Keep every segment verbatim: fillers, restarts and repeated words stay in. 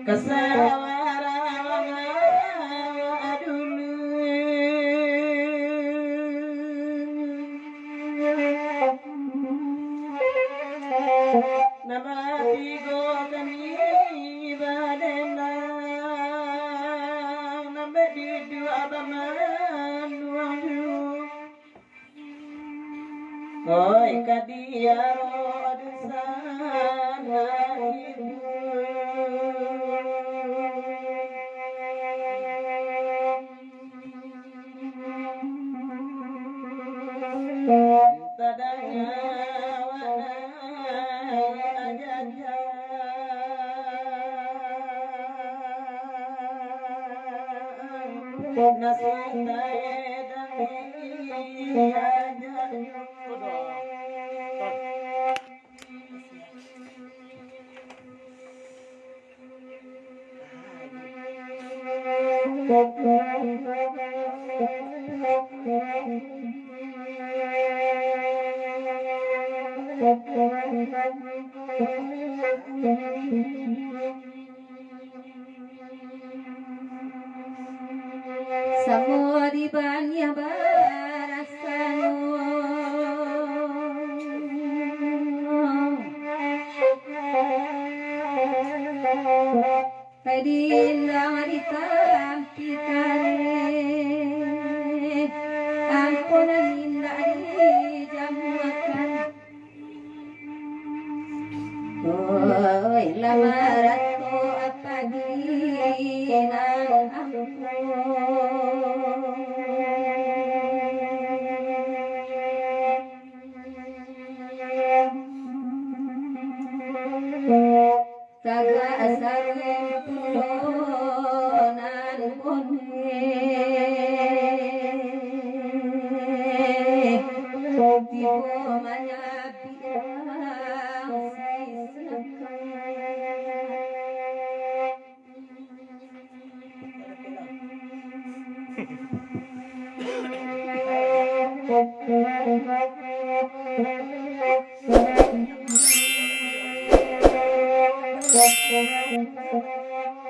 Kasawaran dulu. Nambah tigo kami badendang, nambah duduak bamanuang-nuang. Oi, ka diaro dusanak itu. Tadanga wanai ajajan. Nasib tae dang diajak. Samo di baniah barasanyo. Pai diindang di tapi kareh, ampo nan indak dijamuakan. Oi, lah marato apa di nan ampo. Tagak sareng pulo nan boneh, tibo manyapiang sisaka.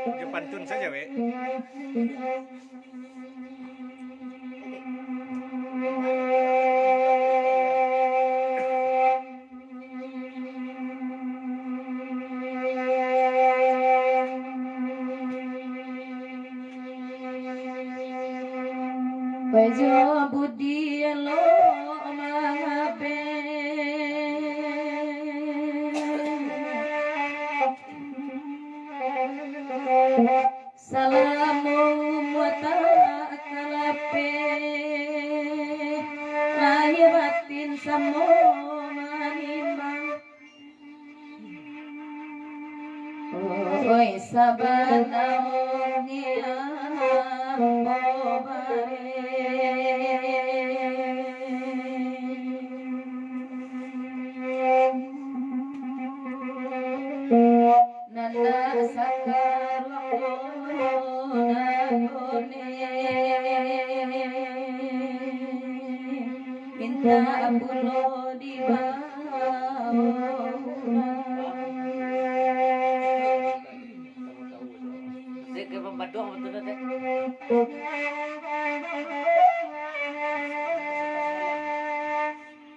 Oke, pantun saja, Wek. Paja budi elok mangabek. Salamo umua tak kalapeh, lahia batin samo manimbang. Oi, sabana ngiang ambo bareh. Nan nak sakaruang nan boleh, mintak pulo dibawo urang. Dek, ka babaduang batua, Dek.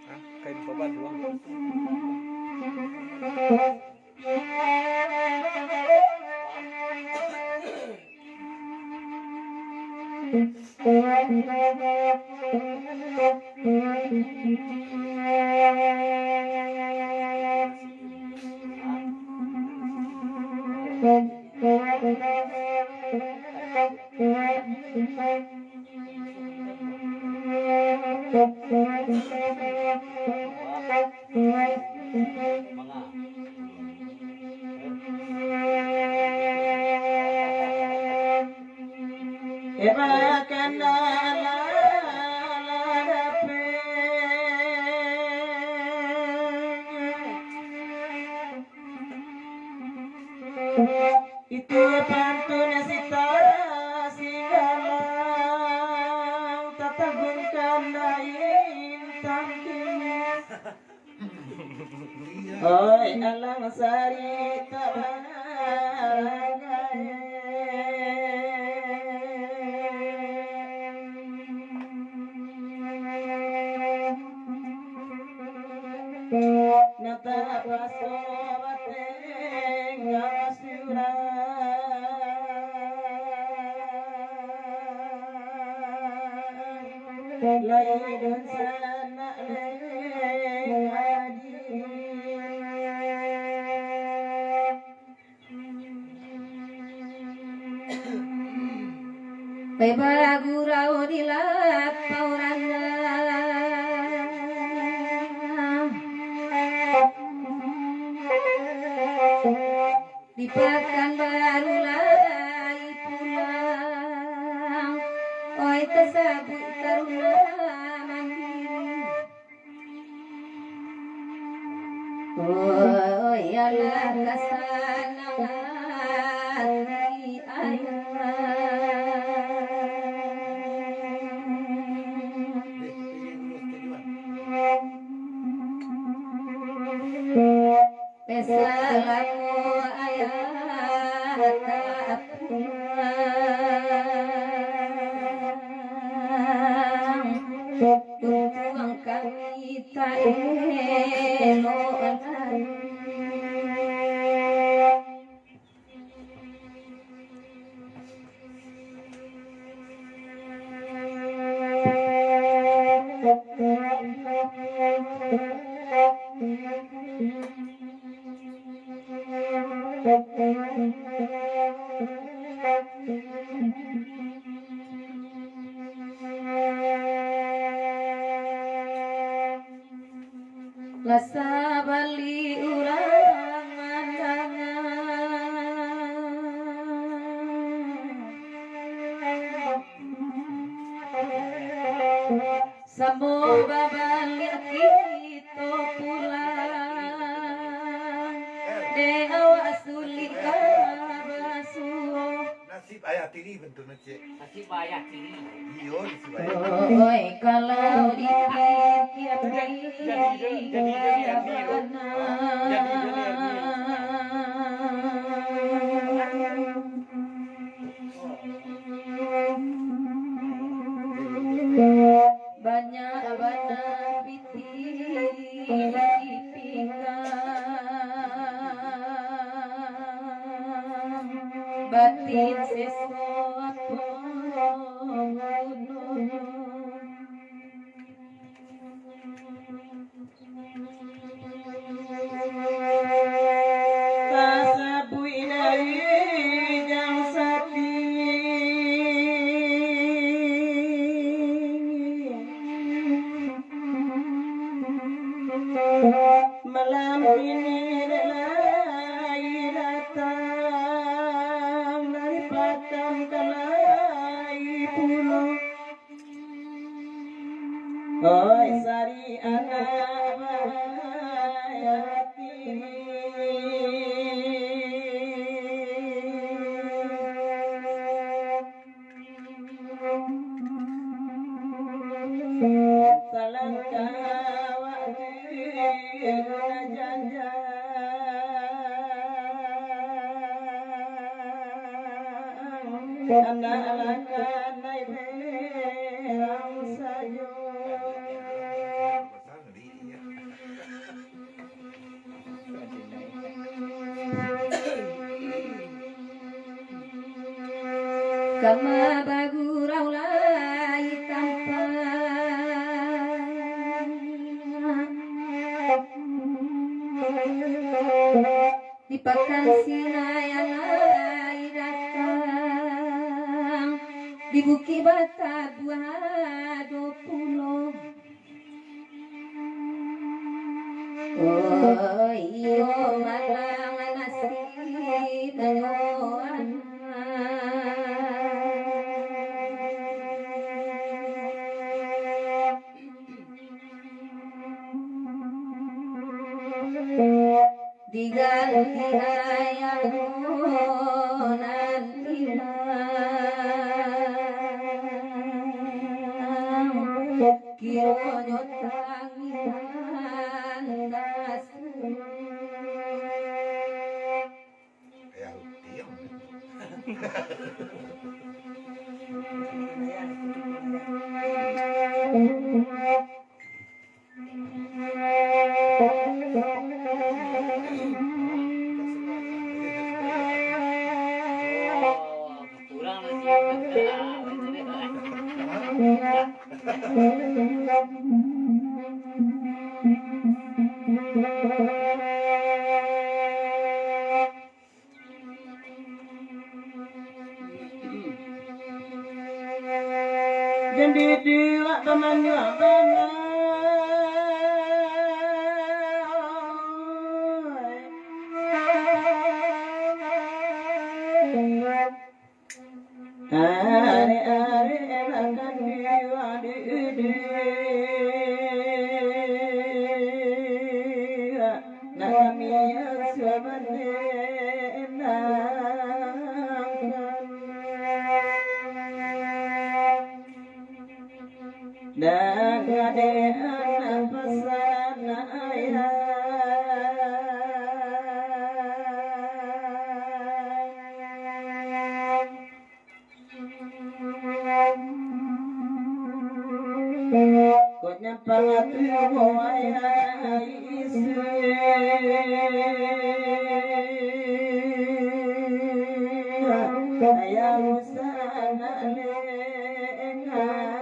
Hah? Kain babaduang. Itu pantun sitara singgalang, tatanggunkan lain tangkini. Oi, alang sari tabarangai. Nan tapaso batengah surang, lai dunsanak lai hadir. Pai bagurau di lapau ranah, di Pakanbaru lai pulang. Oi, tasabuik taruna mandiri. Oi, alah kasanang hati ayah. Salamo ayah tak pulang, untuang kami tak elok lai. Lah sabali urang mandanga, samo babaliak kito pulang, dek awak sulik ka basuo. Nasib ayah tiri bentuk. Iyo, di Sibai. Oi, kalau dipikir-pikir, jadi, jadi, jadi, jadi, jadi, jadi, jadi, jadi. Banyak bana pitih di pinggang, batin seso apo gunonyo. Tasabuik dari jang sati. Malam ini dek lai datang, dari Pakan ka lai pulo. Oi, sari anak bahayati. Salangkah waktu janjang, anak lakan nai berang sajo. Kama bagurau lai tampak, di Pakan Sinai lai datang, di Bukik Batabuah ado pulo. Oh iyo, malang nasi tanyoan. Diganti ayah nan inang, kironyo tangisan das. Jadi diwak pamanyuak bana. Ari-ari enakan diwadi-di. Nami sabana enakan. Danga dek anak pasan ayah. Kok nyampang ati wayah isi. Ayah usah nak lengah.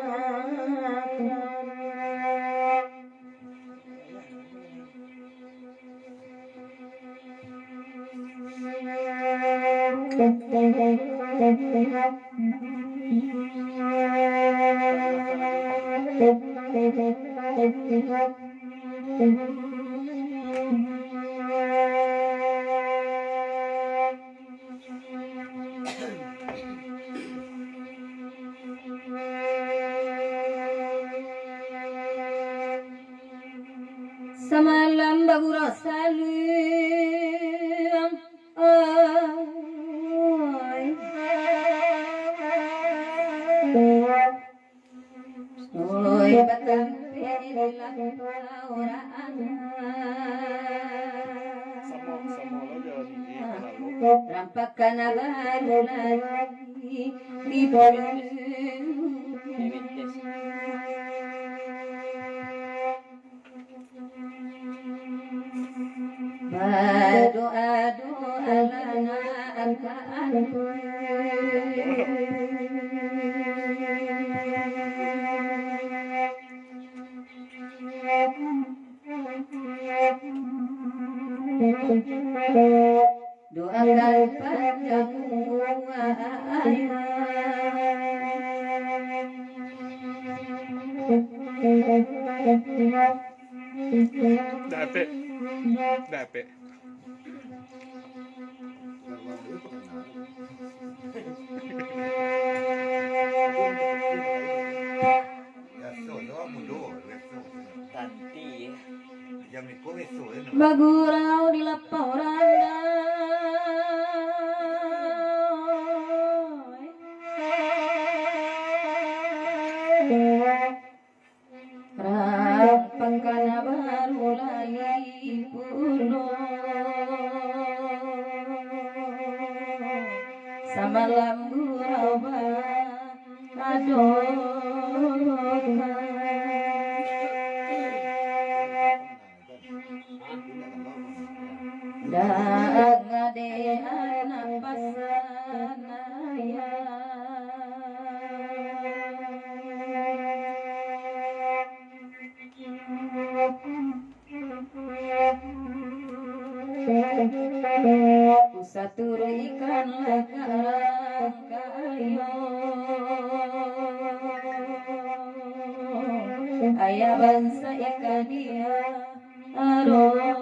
Samalam bagurau salim, oi. Oi, batampek di laut. Rampakan baru lai tibo. Badoa-doalah nak ka anu. Doakan panjang umua ayah. Dapek. Dapek. Tanti. Bagurau di lapau randai. Rampakan baru lai pulo. Samalam gurau ba-, badoa. Danga dek anak pasan ayah. Usah turuik ikan lah ka rangkayo. Ayah bansa ikan dia. Barokah.